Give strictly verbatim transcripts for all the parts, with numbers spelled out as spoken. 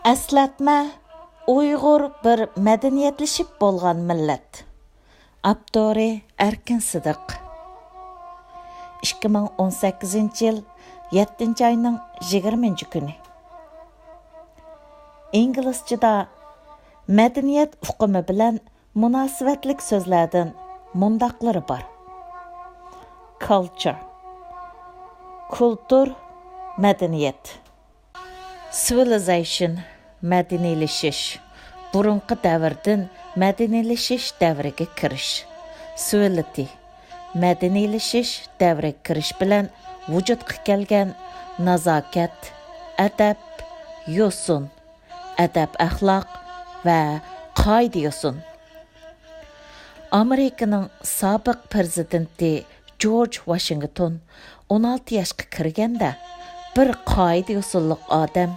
ئەسلەتمە: ئۇيغۇر بىر مەدەنىيەتلىشىپ بولغان مىللەت. ئاپتورى: ئەركىن سىدىق. ئىككى مىڭ ئون سەككىزىنچى يىل يەتتىنچى ئاينىڭ يىگىرمىنچى كۈنى. ئىنگلىزچىدا مەدەنىيەت ئۇقۇمى بىلەن مۇناسىۋەتلىك سۆزلەردىن مۇنداقلىرى بار: كالچر، كۇلتۇر، مەدەنىيەت. سىۋىلىزەيشن، مەدەنىيلىشىش، بۇرۇنقى دەۋردىن مەدەنىيلىشىش دەۋرىگە كىرىش. سىۋىلىتى، مەدەنىيلىشىش دەۋرىگە كىرىش بىلەن ۋۇجۇدقا كەلگەن نازاكەت، ئەدەپ، يوسۇن، ئەدەپ-ئەخلاق ۋە قائىدە-يوسۇن. ئامېرىكىنىڭ سابىق پىرېزىدېنتى جورج ۋاشىنگتون ئون ئالتە ياشقا كىرگەندە، بىر قائىدە-يوسۇنلۇق ئادەم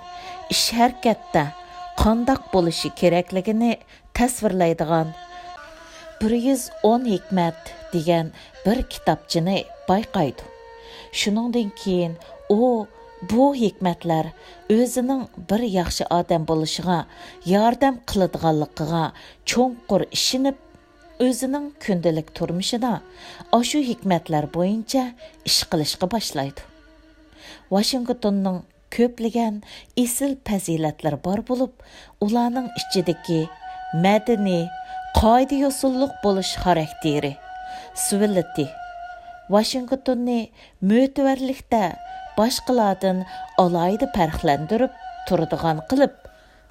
ئىش-ھەرىكەتتە قانداق بولۇشى كېرەكلىكىنى تەسۋىرلەيدىغان بىر يۈز ئون ھېكمەت دېگەن بىر كىتابچىنى بايقايدۇ. شۇنىڭدىن كېيىن ئۇ بۇ ھېكمەتلەر ئۆزىنىڭ بىر ياخشى ئادەم بولۇشىغا ياردەم قىلىدىغانلىقىغا چوڭقۇر ئىشىنىپ، ئۆزىنىڭ كۈندىلىك تۇرمۇشىدا ئاشۇ ھېكمەتلەر بويىچە ئىش قىلىشقا باشلايدۇ. ۋاشىنگتوننىڭ كۆپلىگەن ئېسىل پەزىلەتلىرى بار بولۇپ، ئۇلارنىڭ ئىچىدىكى مەدەنىي، قائىدە-يوسۇنلۇق بولۇش خاراكتېرى، سىۋىلىتى، ۋاشىنگتوننى مۆتىۋەرلىكتە باشقىلاردىن ئالاھىدە پەرقلەندۈرۈپ تۇرىدىغان قىلىپ،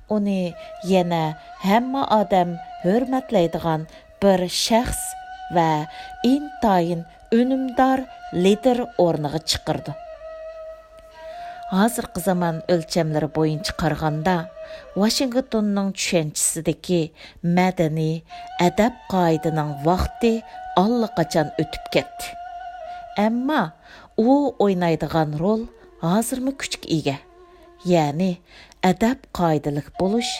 ئۇنى يەنە ھەممە ئادەم ھۆرمەتلەيدىغان بىر شەخس ۋە ئىنتايىن ئۈنۈمدار لىدېر ئورنىغا چىقىرىدۇ. ھازىرقى زامان ئۆلچەملىرى بويىچە قارىغاندا، ۋاشىنگتوننىڭ چۈشەنچىسىدىكى مەدەنىي ئەدەپ-قائىدىنىڭ ۋاقتى ئاللىقاچان ئۆتۈپ كەتتى. ئەمما ئۇ ئوينايدىغان رول ھازىرمۇ كۈچكە ئىگە. يەنى ئەدەپ-قائىدىلىك بولۇش،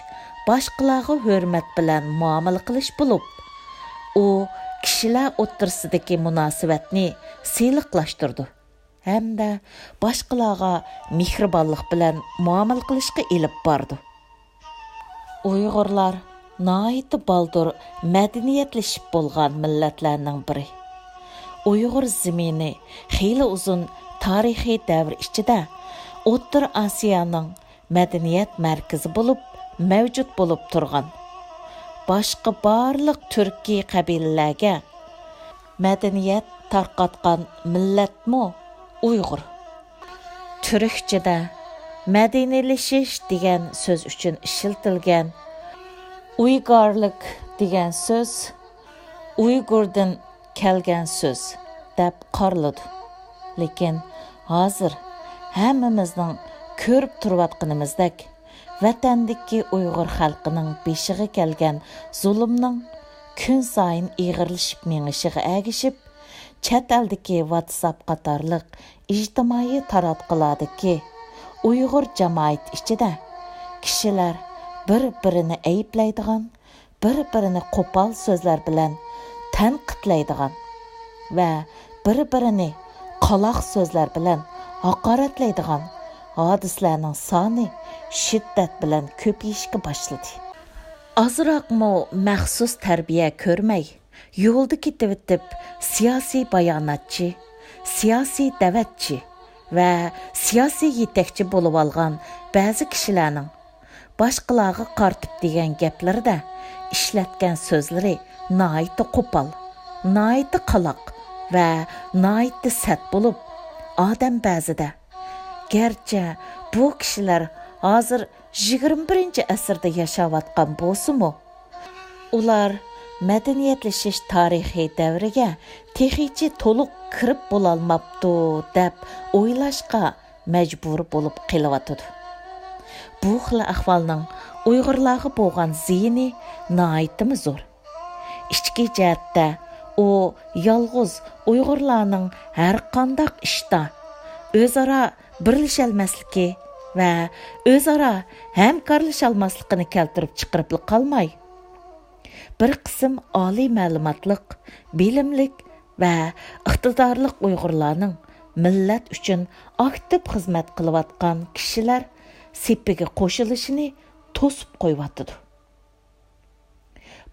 باشقىلارغا ھۆرمەت بىلەن مۇئامىلە قىلىش بولۇپ، ئۇ كىشىلەر ئوتتۇرىسىدىكى مۇناسىۋەتنى سىلىقلاشتۇرىدۇ ھەمدە باشقىلارغا مېھرىبانلىق بىلەن مۇئامىلە قىلىشقا ئېلىپ بارىدۇ. ئۇيغۇرلار ناھايىتى بالدۇر مەدەنىيەتلىشىپ بولغان مىللەتلەرنىڭ بىرى. ئۇيغۇر زېمىنى خېلى ئۇزۇن تارىخىي دەۋر ئىچىدە ئوتتۇرا ئاسىيانىڭ مەدەنىيەت مەركىزى بولۇپ مەۋجۇت بولۇپ تۇرغان. باشقا بارلىق تۈركىي قەبىلىلەرگە مەدەنىيەت تارقاتقان مىللەتمۇ ئۇيغۇر. تۈركچىدە مەدەنىيلىشىش دېگەن سۆز ئۈچۈن ئىشلىتىلگەن ئۇيگارلىك دېگەن سۆز ئۇيغۇردىن كەلگەن سۆز دەپ قارىلىدۇ. لېكىن ھازىر ھەممىمىزنىڭ كۆرۈپ تۇرۇۋاتقىنىمىزدەك، ۋەتەندىكى ئۇيغۇر خەلقىنىڭ بېشىغا كەلگەن زۇلۇمنىڭ كۈنسايىن ئېغىرلىشىپ مېڭىشىغا ئەگىشىپ، چەت ئەلدىكى ۋاتساپ قاتارلىق ئىجتىمائىي تاراتقۇلاردىكى ئۇيغۇر جامائىتى ئىچىدە كىشىلەر بىر-بىرىنى ئەيىبلەيدىغان، بىر-بىرىنى قوپال سۆزلەر بىلەن تەنقىدلەيدىغان ۋە بىر-بىرىنى قالاق سۆزلەر بىلەن ھاقارەتلەيدىغان ھادىسىلەرنىڭ سانى شىددەت بىلەن كۆپىيىشكە باشلىدى. ئازراقمۇ مەخسۇس تەربىيە كۆرمەي، يولدا كېتىۋېتىپ، سىياسىي باياناتچى، سىياسىي دەۋەتچى ۋە سىياسىي يېتەكچى بولۇۋالغان بەزى كىشىلەرنىڭ باشقىلارغا قارىتىپ دېگەن گەپلىرىدە ئىشلەتكەن سۆزلىرى ناھايىتى قوپال، ناھايىتى قالاق ۋە ناھايىتى سەت بولۇپ، ئادەم بەزىدە، گەرچە بۇ كىشىلەر ھازىر يىگىرمە بىرىنچى ئەسىردە ياشاۋاتقان بولسىمۇ، ئۇلار مەدەنىيەتلىشىش تارىخىي دەۋرىگە تېخىچە تولۇق كىرىپ بولالماپتۇ، دەپ ئويلاشقا مەجبۇر بولۇپ قېلىۋاتىدۇ. بۇ خىل ئەھۋالنىڭ ئۇيغۇرلارغا بولغان زىيىنى ناھايىتىمۇ زور. ئىچكى جەھەتتە ئۇ يالغۇز ئۇيغۇرلارنىڭ ھەرقانداق ئىشتا ئۆزئارا بىرلىشەلمەسلىكى ۋە ئۆزئارا ھەمكارلىشالماسلىقىنى كەلتۈرۈپ چىقىرىپلا قالماي، بىر قىسىم ئالىي مەلۇماتلىق، بىلىملىك ۋە ئىقتىدارلىق ئۇيغۇرلارنىڭ مىللەت ئۈچۈن ئاكتىپ خىزمەت قىلىۋاتقان كىشىلەر سېپىگە قوشۇلۇشىنى توسۇپ قويۇۋاتىدۇ.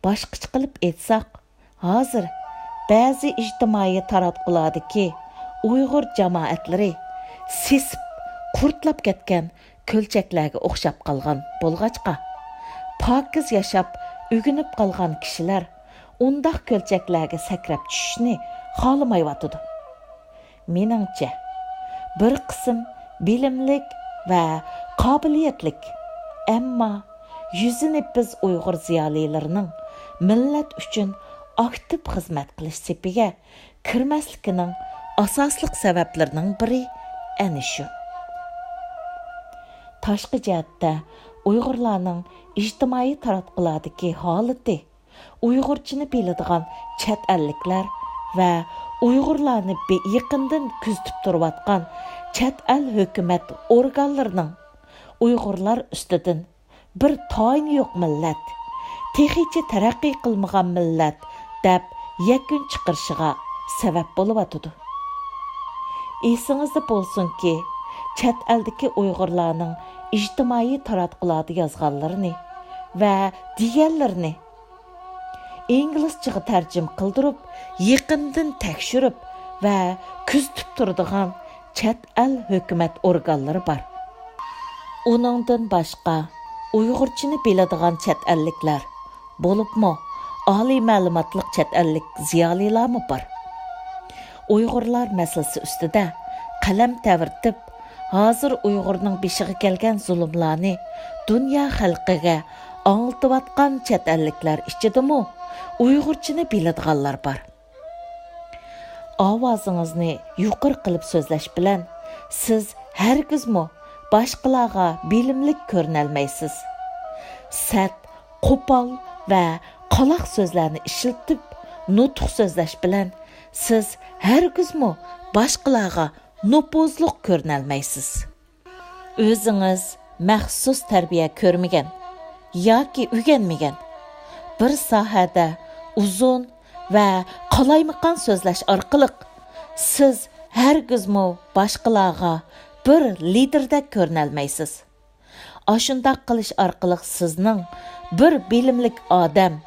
باشقىچە قىلىپ ئېيتساق، ھازىر بەزى ئىجتىمائىي تاراتقۇلاردىكى ئۇيغۇر جامائەتلىرى سېسىپ، قۇرتلاپ كەتكەن كۆلچەكلەرگە ئوخشاپ قالغان بولغاچقا، پاكىز ياشاپ ئۆگىنىپ قالغان كىشىلەر ئۇنداق كۆلچەكلەرگە سەكرەپ چۈشۈشنى خالىمايۋاتىدۇ. مېنىڭچە، بىر قىسىم بىلىملىك ۋە قابىلىيەتلىك، ئەمما يۈزى نېپىز ئۇيغۇر زىيالىيلىرىنىڭ مىللەت ئۈچۈن ئاكتىپ خىزمەت قىلىش سېپىگە كىرمەسلىكىنىڭ ئاساسلىق سەۋەبلىرىنىڭ بىرى ئەنە شۇ. تاشقى جەھەتتە ئۇيغۇرلارنىڭ ئىجتىمائىي تاراتقۇلاردىكى ھالىتى، ئۇيغۇرچىنى بىلىدىغان چەت ئەللىكلەر ۋە ئۇيغۇرلارنى بې-، يېقىندىن كۆزىتىپ تۇرۇۋاتقان چەت ئەل ھۆكۈمەت ئورگانلىرىنىڭ ئۇيغۇرلار ئۈستىدىن بىر تايىنى يوق مىللەت، تېخىچە تەرەققىي قىلمىغان مىللەت دەپ يەكۈن چىقىرىشىغا سەۋەب بولۇۋاتىدۇ. ئېسىڭىزدە بولسۇنكى، چەت ئەلدىكى ئۇيغۇرلارنىڭ ئىجتىمائىي تاراتقۇلاردا يازغانلىرىنى ۋە دېگەنلىرىنى ئىنگلىزچىغا تەرجىمە قىلدۇرۇپ، يېقىندىن تەكشۈرۈپ ۋە كۆزىتىپ تۇرىدىغان چەت ئەل ھۆكۈمەت ئورگانلىرى بار. ئۇنىڭدىن باشقا، ئۇيغۇرچىنى بىلىدىغان چەت ئەللىكلەر، بولۇپمۇ ئالىي مەلۇماتلىق چەت ئەللىك زىيالىيلارمۇ بار. ئۇيغۇرلار مەسىلىسى ئۈستىدە قەلەم تەۋرىتىپ، ھازىر ئۇيغۇرنىڭ بېشىغا كەلگەن زۇلۇملارنى دۇنيا خەلقىگە ئاڭلىتىۋاتقان چەت ئەللىكلەر ئىچىدىمۇ ئۇيغۇرچىنى بىلىدىغانلار بار. ئاۋازىڭىزنى يۇقىرى قىلىپ سۆزلەش بىلەن سىز ھەرگىزمۇ باشقىلارغا بىلىملىك كۆرۈنەلمەيسىز. سەت، قوپال ۋە قالاق سۆزلەرنى ئىشلىتىپ، نۇتۇق سۆزلەش بىلەن سىز ھەرگىزمۇ باشقىلارغا نوپۇزلۇق كۆرۈنەلمەيسىز. ئۆزىڭىز مەخسۇس تەربىيە كۆرمىگەن ياكى ئۆگەنمىگەن بىر ساھەدە ئۇزۇن ۋە قالايمىقان سۆزلەش ئارقىلىق سىز ھەرگىزمۇ باشقىلارغا بىر لىدىردەك كۆرۈنەلمەيسىز. ئاشۇنداق قىلىش ئارقىلىق سىزنىڭ بىر بىلىملىك ئادەم،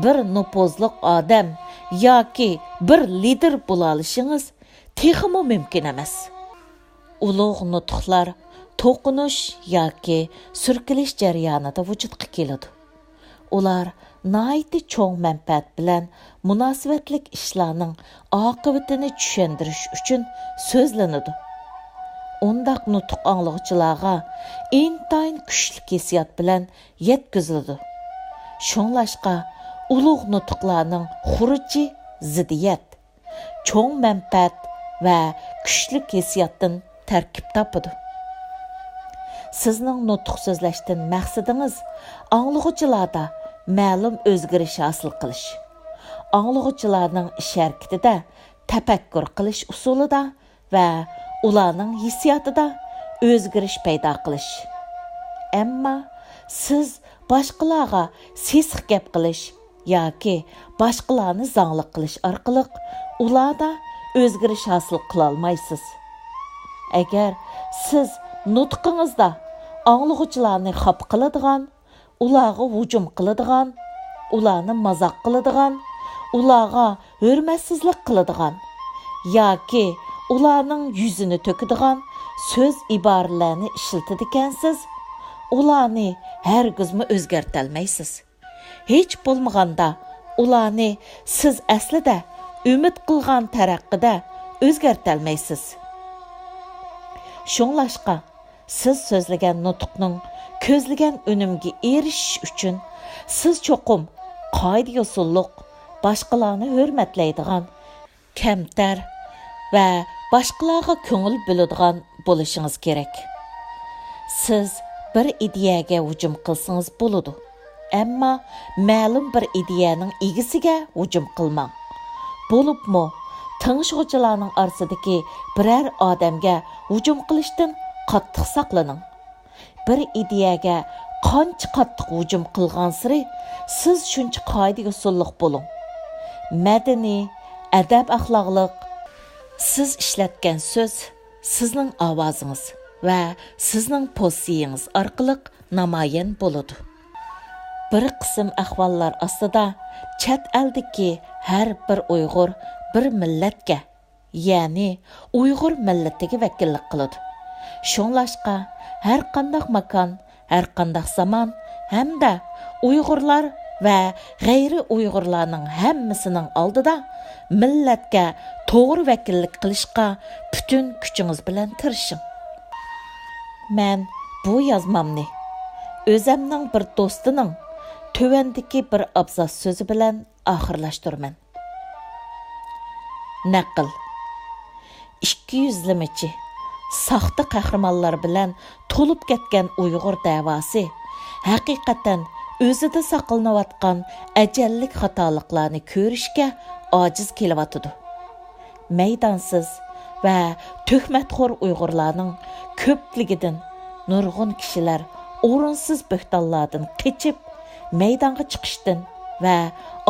بىر نوپۇزلۇق ئادەم ياكى بىر لىدىر بولالىشىڭىز تېخىمۇ مۇمكىن ئەمەس. ئۇلۇغ نۇتۇقلار توقۇنۇش ياكى سۈركىلىش جەريانىدا ۋۇجۇدقا كېلىدۇ. ئۇلار ناھايىتى چوڭ مەنپەئەت بىلەن مۇناسىۋەتلىك ئىشلارنىڭ ئاقىۋىتىنى چۈشەندۈرۈش ئۈچۈن سۆزلىنىدۇ. ئۇنداق نۇتۇق ئاڭلىغۇچىلارغا ئىنتايىن كۈچلۈك ھېسسىيات بىلەن يەتكۈزۈلىدۇ. شۇڭلاشقا، ئۇلۇغ نۇتۇقلارنىڭ خۇرۇچى زىددىيەت، چوڭ مەنپەئەت ۋە كۈچلۈك ھېسسىياتتىن تەركىب تاپىدۇ. سىزنىڭ نۇتۇق سۆزلەشتىن مەقسىتىڭىز ئاڭلىغۇچىلاردا مەلۇم ئۆزگىرىش ھاسىل قىلىش، ئاڭلىغۇچىلارنىڭ ئىش ھەرىكىتىدە تەپەككۇر قىلىش ئۇسۇلىدا ۋە ئۇلارنىڭ ھېسسىياتىدا ئۆزگىرىش پەيدا قىلىش. ئەمما سىز باشقىلارغا سېسىق گەپ قىلىش ياكى باشقىلارنى زاڭلىق قىلىش ئارقىلىق ئۇلاردا ئۆزگىرىش ھاسىل قىلالمايسىز. ئەگەر سىز نۇتقىڭىزدا ئاڭلىغۇچىلارنى خاپا قىلىدىغان، ئۇلارغا ھۇجۇم قىلىدىغان، ئۇلارنى مازاق قىلىدىغان، ئۇلارغا ھۆرمەتسىزلىك قىلىدىغان ياكى ئۇلارنىڭ يۈزىنى تۆكىدىغان سۆز ئىبارىلەرنى ئىشلىتىدىكەنسىز، ئۇلارنى ھەرگىزمۇ ئۆزگەرتەلمەيسىز. ھېچ بولمىغاندا ئۇلارنى سىز ئەسلىدە ئۈمىد قىلغان تەرەققىدە ئۆزگەرتەلمەيسىز. شۇڭلاشقا، سىز سۆزلىگەن نۇتۇقنىڭ كۆزلىگەن ئۈنۈمگە ئېرىشىش ئۈچۈن، سىز چوقۇم قائىدە-يوسۇنلۇق، باشقىلارنى ھۆرمەتلەيدىغان، كەمتەر ۋە باشقىلارغا كۆڭۈل بۆلىدىغان بولۇشىڭىز كېرەك. سىز بىر ئىدىيەگە ھۇجۇم قىلسىڭىز بولىدۇ، ئەمما مەلۇم بىر ئىدىيەنىڭ ئىگىسىگە ھۇجۇم قىلماڭ. بولۇپمۇ تىڭشىغۇچىلارنىڭ ئارىسىدىكى بىرەر ئادەمگە ھۇجۇم قىلىشتىن قاتتىق ساقلىنىڭ. بىر ئىدىيەگە قانچە قاتتىق ھۇجۇم قىلغانسېرى، سىز شۇنچە قائىدە-يوسۇنلۇق بولۇڭ. مەدەنىي، ئەدەپ-ئەخلاقلىق. سىز ئىشلەتكەن سۆز سىزنىڭ ئاۋازىڭىز ۋە سىزنىڭ پوزىتسىيىڭىز ئارقىلىق نامايان بولىدۇ. بىر قىسىم ئەھۋاللار ئاستىدا چەت ئەلدىكى ھەر بىر ئۇيغۇر بىر مىللەتكە، يەنى ئۇيغۇر مىللىتىگە ۋەكىللىك قىلىدۇ. شۇڭلاشقا، ھەرقانداق ماكان، ھەرقانداق زامان ھەمدە ئۇيغۇرلار ۋە غەيرىي ئۇيغۇرلارنىڭ ھەممىسىنىڭ ئالدىدا مىللەتكە توغرا ۋەكىللىك قىلىشقا پۈتۈن كۈچىڭىز بىلەن تىرىشىڭ. مەن بۇ يازمامنى ئۆزەمنىڭ بىر دوستىنىڭ تۆۋەندىكى بىر ئابزاس سۆزى بىلەن ئاخىرلاشتۇرىمەن. نەقىل. ئىككى يۈزلىمىچى، ساختا قەھرىمانلار بىلەن تولۇپ كەتكەن ئۇيغۇر دەۋاسى ھەقىقەتەن ئۆزىدە ساقلىنىۋاتقان ئەجەللىك خاتالىقلارنى كۆرۈشكە ئاجىز كېلىۋاتىدۇ. مەيدانسىز ۋە تۆھمەتخور ئۇيغۇرلارنىڭ كۆپلۈكىدىن نۇرغۇن كىشىلەر ئورۇنسىز بۆھتانلاردىن قېچىپ، مەيدانغا چىقىشتىن ۋە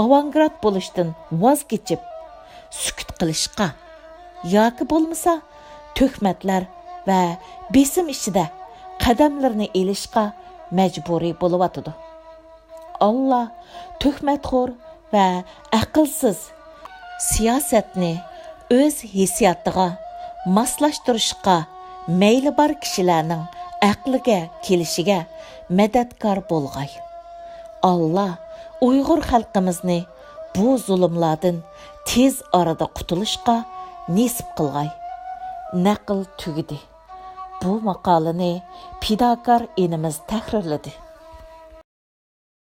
ئاۋانگراد بولۇشتىن ۋاز كېچىپ، سۈكۈت قىلىشقا ياكى بولمىسا تۆھمەتلەر ۋە بېسىم ئىچىدە قەدەملىرىنى ئېلىشقا مەجبۇرىي بولۇۋاتىدۇ. ئاللا تۆھمەتخور ۋە ئەقىلسىز سىياسەتنى ئۆز ھېسسىياتىغا ماسلاشتۇرۇشقا مەيلى بار كىشىلەرنىڭ ئەقلىگە كېلىشىگە مەدەتكار بولغاي. ئاللا ئۇيغۇر خەلقىمىزنى بۇ زۇلۇملاردىن تېز ئارىدا قۇتۇلۇشقا نېسىپ قىلغاي. نەقىل تۈگىدى. بۇ ماقالىنى پىداكار ئىنىمىز تەھرىرلىدى.